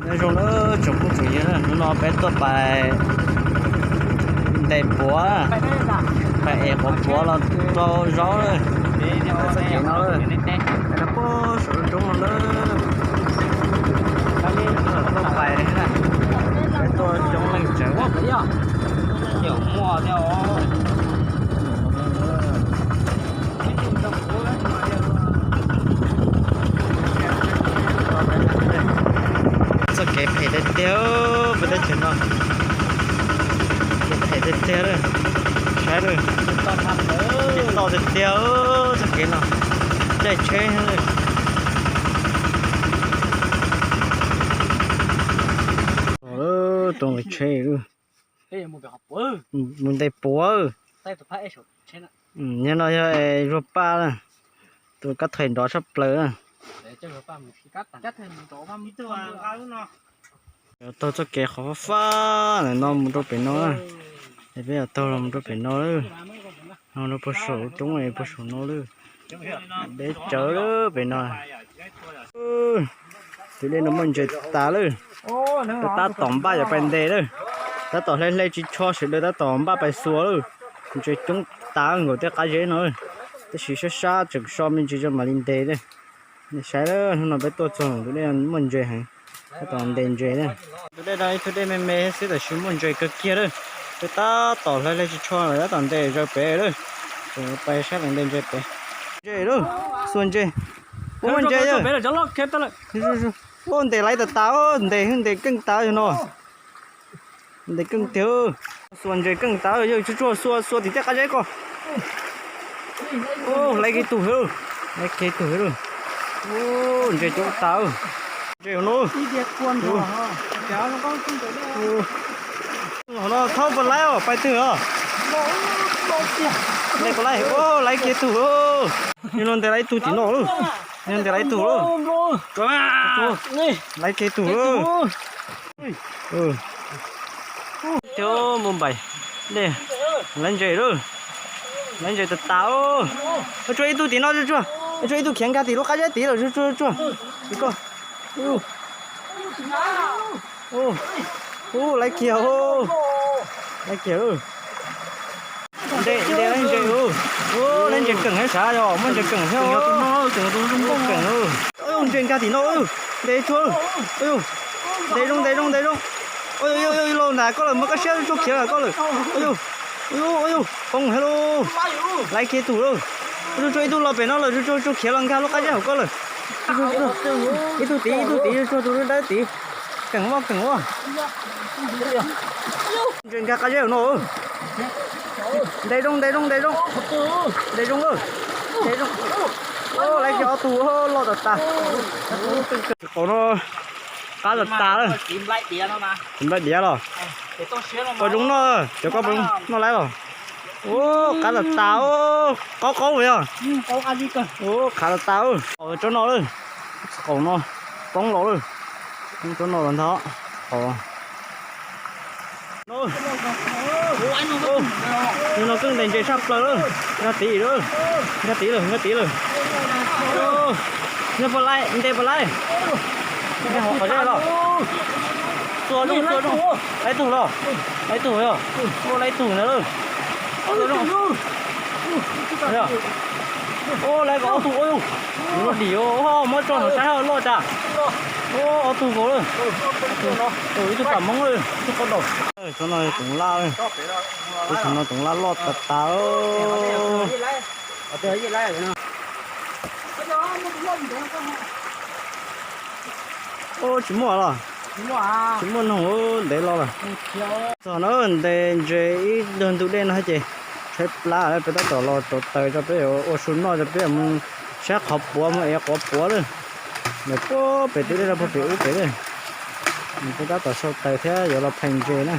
Nyob zoo nawb tsoom phooj tsoom ywg, hnub no peb tuaj pais ntes puav, pais ev quav puav los rau zaub na. Txoj kev no, pais rau puag saum lub roob no na. Tuaj pais, peb tuaj coob leej tsawv. Txoj kev phem tiag tiag, peb teb chaws no phem tiag tiag lawm. Saib lawm, toj tiag tiag txoj kev no, caij tsheb. Rau nqis tsheb, mus ntes puav. Nyob no yog Zuag Paj na, tus kab thais nrov tshaj plaws na. Taug txoj kev qhov fab fab ntawm no mus rau pem no na. Es peb yuav taug los mus rau pem no lawm, no rau puag saum roob, puag saum no lawm. Deb tsawv lawm pem no. Tus dej no muaj ntses tas lawm. Tab tom npaj yuav pais ntes lawm. Tab tom hle hle tsis tsho, sawv daws tab tom npaj pais xuas lawm. Ntses coob tas nkaus tej qab zeb no, tab sis sab sab tseem so me ntsis zoo mam li ntes. Nej saib, hnub no peb tuaj txog tus dej muaj ntses heev, tab tom ntes ntses na. Tus dej no ib tug dej me me xwb tab sis muaj ntses kawg kiag lawm. Peb tab tom hle hle tsis tsho lawm tab tom ntes zaws pem lawm. Pais saib pais ntes ntses pem. Ntses lawm, xuas ntses. Ua muaj ntses yog. Ua ntes laiv tas tas, ntes ntes keej tas yog no. Ntes keej tiag. Xuas ntses keej tas, yog tsuag tsuag xuas xuas tim tej qab zeb ko. Laiv kiag tug, laiv kiag tug. Ntses coob tas. Ntses no. Hov no thaub puas laib os, pais twg os? Ntes puas laib? Laiv kiag tug. Yog no ntes laib tug tim no lawm. Yog no ntes laib tug lawm. Laiv kiag tug lawm. Cov mus npaim dej, laiv ntses lawm. Laiv ntses tas tas. Tsuag ib tug tim no, tsuag, tsuag ib tug khiav nkag tim lub qab zeb tid lawm, tsuag, tsuag, tsuag. Tim ko. Ub, laiv kiag, laiv kiag. Ntes, ntes laiv ntses, laiv ntses keem thiab sav, yog muaj ntses keem thiab. Keem, ntses nkag tim no, ntes tsuag. Ntes zoo, ntes zoo, ntes zoo. Lau ntas koj lawm, muaj koj siab tsuag khiav koj lawm. Poob heev lauj. Laiv kiag tug lauj. Tsuag tsuag ib tug los pem no lawm, tsuag tsuag khiav los nkag lub qab zeb hauv koj lawm. Ib tug tid, ib tug tid, tsuag tug dawb tid. Keem ua, keem ua. Ntses nkag qab zeb hauv no. Ntes zoo, ntes zoo, ntes zoo. Ntes zoo, ntes zoo. Laiv kiag ob tug loj tas tas. Tsis qaum no, qab tas tas lawm. Tsis nplaim diav los? Puas zoo noj, cov koj puas zoo noj laiv los? Ub, qab tas tas, qaub qaub yog. Ub, qab tas tas, tsob no lawm. Tsis qaum no, poob los lawm. Poob tsob no los ntag. Ub, no keej ntes ntses tshaj plaws lawm. Nkag tid lawm, nkag tid lawm, nkag tid lawm. Ntes puas laib, ntes puas laib? Ntes hauv qhov zeb los? Xuas zoo, xuas zoo. Laib tug los? Laib tug yog. Ub, laib tug ntag lawm. Ub, laib kom ob tug, ub, dim, muab tso hauv saib loj tas. Ub, ob tug nkaus lawm. Ib tug pam hmoob lawm, ib tug qaub daus. Tsob no toov laj, tsob no toov laj loj tas tas. Ub, tsis muaj los? Tsis muaj noog, ntev los lawm. Txog no ntes ntses ib daig ntug dej no ces tshaib plab, peb tab tom los rauv taws tso peb yuav ua su noj tso peb yuav mus saib qhov puav mus ev quav puav lawm. Ntawm puag pem twg dej rau puag pem ub pem lawm. Peb tab tom sau taws thiab yuav los phais ntses na.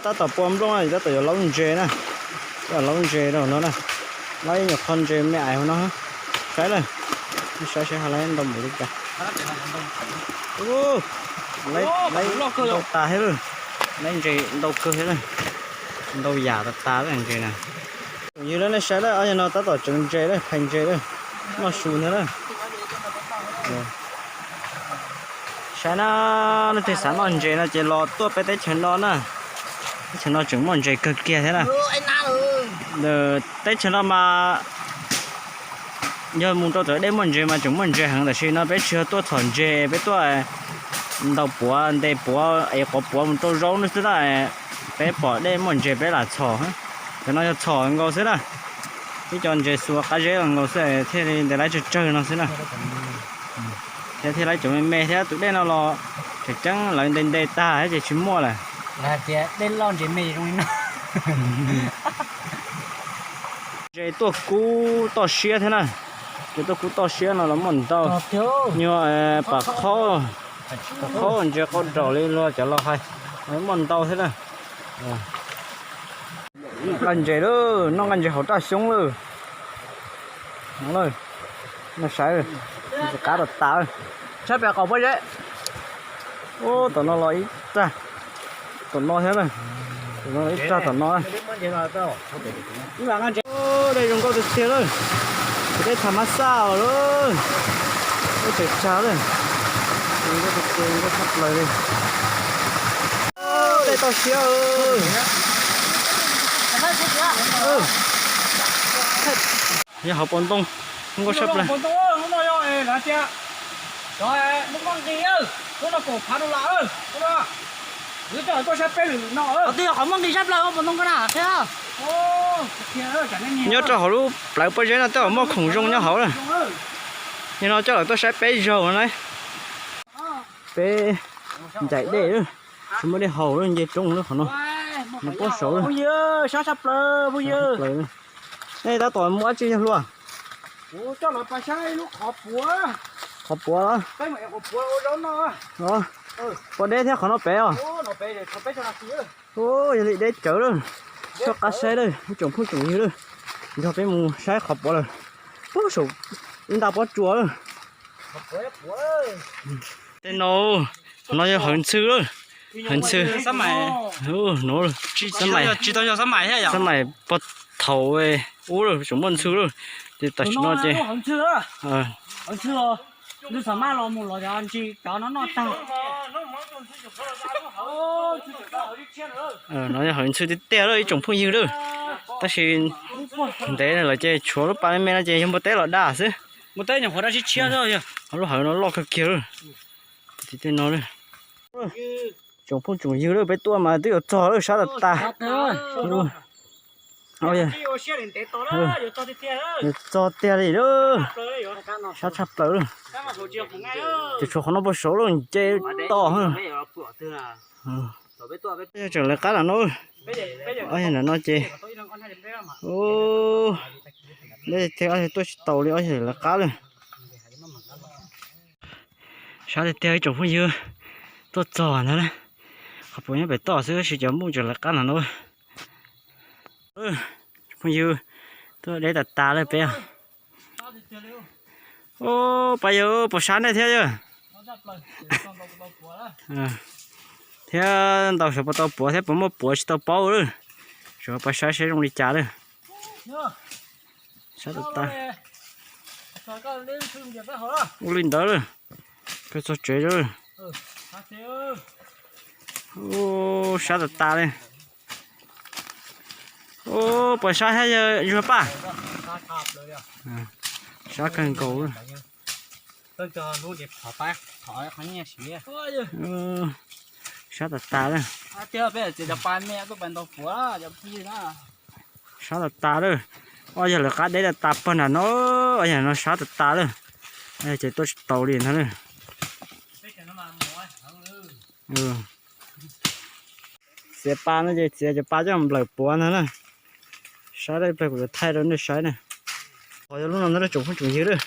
Tab tom pua nplooj na, tab tom yuav laub ntses na. Tab tom laub ntses rau no na. Laub ib nyuag qho ntses me ais hauv no. Saib lawm, saib saib ho laib ntau npaum li cas. Laib ntau tas thiab lawm. Laib ntses ntau kawg thiab lawm. Ntau yam tas tas lawm ntses na. Tsoom yawg lawv nej saib lawm, ob yawg no tab tom tseev ntses lawm, phais ntses lawm, noj su ntag lawm. Saib na, leej twg xav noj ntses no ces los tuaj peb teb chaws no na. Teb chaws no tseem muaj ntses kawg kiag thiab na. Teb chaws no mas yog mus rau tom dej muaj ntses mas tseem muaj ntses heev, tab sis no peb tsis yog tuaj txhom ntses, peb tuaj ntaus puav, ntes puav es quav puav mus rau zaub no xwb na. Peb pom dej muaj ntses peb lam txhom. Cov no yog txhom nkaus xwb na. Ib co ntses xuas qab zeb los nkaus xwb thiaj li ntes laib tsawg tsawg no xwb na. Thiab thiaj laib cov me me thiab, tus dej no los tseem ceeb lawv ntes ntes tag ces tsis muaj lawm. Tias dej loj ntses me zoo li no. Ntses tuaj kub toj siab thiab na. Ntses tuaj kub toj siab no los muaj ntau. Nyuag pam qhob, pam qhob ntses qau raum li luag cov laus hais, muaj ntau thiab na. Nqaij ntses lawm, noj nqaij ntses hauv raj xyoob lawm. No lawm, no saib, ntses qab tas tas. Saib pem qaum pob zeb. Ub, tom no los ib rag, tom no thiab na. Tom no los ib rag tom no na. Dej zoo nkauj tiag tiag lawm. Ces dej thav mab xaj lawm. Dej tseem tsag lawm. Zoo nkauj tiag tiag, zoo nkauj tshaj plaws li. Dej toj siab. Yog hauv paus ntoo, zoo nkauj tshaj plaws. Nyob rau hauv lub plawv pob zeb no tej zaum muaj khoom zoo nyob hauv na. Yog no coj lawv tuaj saib peb zaug no na. Peb ncaim dej lawm, tsis muaj dej haus lawm, nce roob lawm qhov no. No pob saud lawm. Nej tab tom mus dab tsi yog luag? Qhov puav los? Pob deb thiab qhov no pem os. Ub, yog li deb cawv lawm. Soj qab saib lawm ib tsoom phooj tsoom ywg lawm. Nrog peb mus saib qhov puav lawm. Puag saum ib nta pob tsuas lawm. Tej no, no yog hawv ntxhw lawm. Hawv ntxhw. Xab maim pog thaum ub lawm tseem muaj ntxhw lawm. Ces tam sim no ces no yog hawv ntxhw tiag tiag lawm ib tsoom phooj ywg lawm. Tab sis ntev lawm ces tshuav lub pas me me no ces yog npua teb los da xwb. Lub hawv no loj kawg kiag lawm. Tej no, tsoom phooj tsoom ywg lawm, peb tuaj mas twb yuav txog lawm, sab tas tas. Yuav txog tiag li lawm. Sab tshaj plaws lawm. Ces tshuav qhov no puag saud lawm, nce to. Yog tseem lawv qab lam no. Ob yog lam no ces, ub, neb tiag ob yog tuaj tsis taus li, ob yog lawv qab lawm. Sab tiag tiag ib tsoom phooj ywg, tuaj txog ntag na. Qhov puav nyob pem toj xwb tab sis cov nplooj tseem lawv qab lam no. Phooj ywg, tuaj deb tas tas lawm peb. Ub, pab yawg puas sab nej thiab yawg? Thiab ntaus sawv puas tau puav thiab puas muaj puav tsis tau paub lawm. Tsuas pab saib saib zoo li cas lawm. Sab tas tas. Ua li ntawd lawm. Peb txog tsev lawm. Ub, sab tas tas li. Ub, puas sab thiab yawg Paj? Sab kawg nkaus. Sab tas tas lawm. Sab tas tas lawm. Ob yog lawv qab deb tas tas pog nram no, ob yog no sab tas tas lawm. Ces tuaj tsis taus li ntag lawm. Txiav pa no ces txiav cov pa coj nplawm puav ntag na. Saib dab pliag kuv yuav thaij rau nej saib na. Qhov yog lub no ntag lawm tsoom phooj tsoom ywg lawm.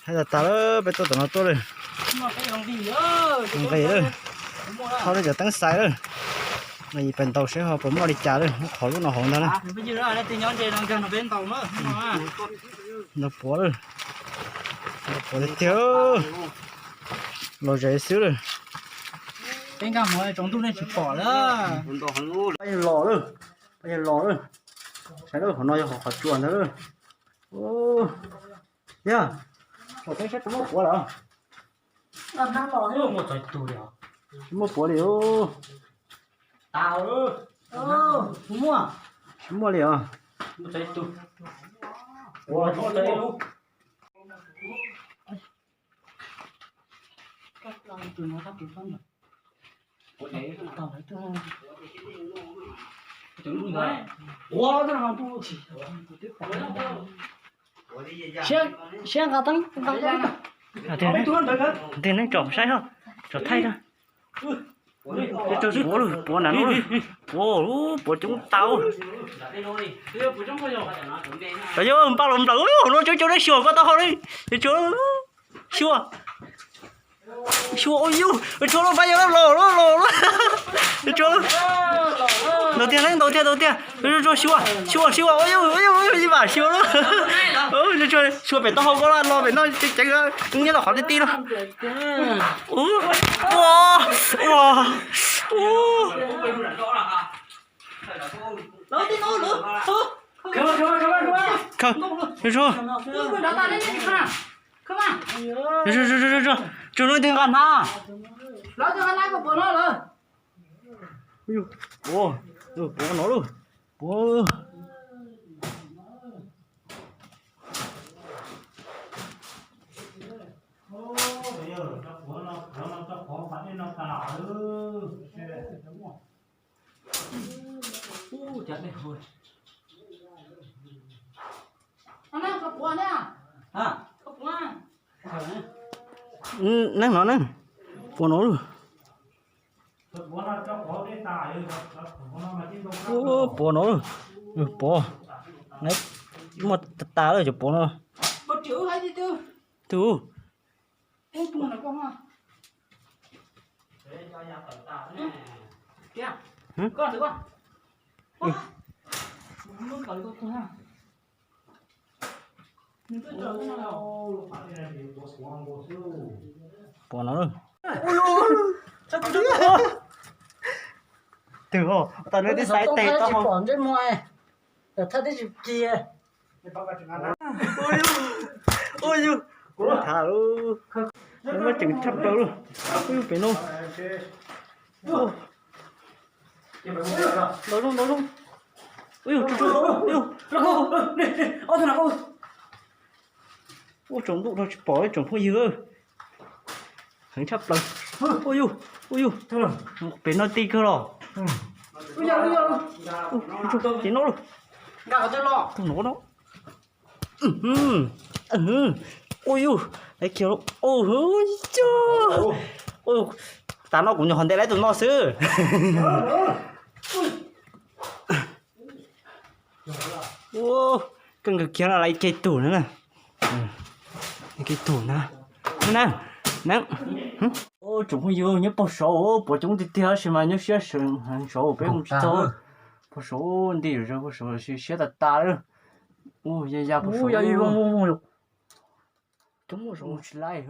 Thaij tas tas lawm, peb tuaj tom no tuaj lawm. Nqis lawm. Thauj lawm cov teeb xais lawm. No yim pais ntaus seb ho puas muaj li cas lawm, muab qhov lub no hauv ntag na. Ntaus puav lawm. Ntaus puav tiag tiag. Los zem xwb lawm. Pab yawg los lawm, pab yawg los lawm. Saib lawm, qhov no yog qhov qhov tsua ntag lawm. Yog, peb saib puas muaj puav lawm. Muaj txog tus li os. Tsis muaj puav li os. Tsis muaj li os. Siab nqa teeb, ntiag neeb tsom saib ho, tsom thaij na. Puav lawm, puav na, puav, puav coob tau. Tau yog npaj los nplawm no coob coob dab xyuas koj tau hau li. Xyuas, xyuas, ua yus, tshuav los npaj yog los los los, tshuav, ntaus tiag neeb, ntaus tiag, ntaus tiag. Xyuas, xyuas, xyuas, ua yus, ua yus, ua yus, ib vam xyuas los. Xyuas pem taub hau koj los pem no ceev ceev, nyob rau qhov ti ti no. Ua, ua, ua. Khaws, tshuav, tshuav, tshuav, tshuav, tshuav, tshuav, tshuav, nqa hnav. Puav no lauj, puav. Neeb no neeb, puav no lauj. Puav no lauj, puav. Muaj tas tas lawm cov puav no. Tus. Puav no. Tus, tau nws tib xaiv tes tau. Ua yus, kuv tham lub, muaj ceem tshaj plaws lauj. Ua yus pem no. Ntaus zoo, ntaus zoo. Ua yus, ua tsaus ntuj dhau tsis pom tsoom phooj ywg. Heev tshaj plaws. Ua yus, ua yus, pem no ti kawg los. Ces no lauj. Tus no no. Ua yus, laiv kiag lauj. Ua, tas no kuv nyuam qhuav ntes laiv tus no xwb. Ua, kawg nkaus kiag no laiv kiag tus na. Kiag tus na. Na, na. Tsoom phooj ywg, nyob puag saud puav coob tiag tiag tab sis mas nyob siab heev saud peb mus tsis txog. Puag saud nti zom zaws puag saud siab tas tas lawm. Ua ya ya puag saud. Coob mus tsis laij.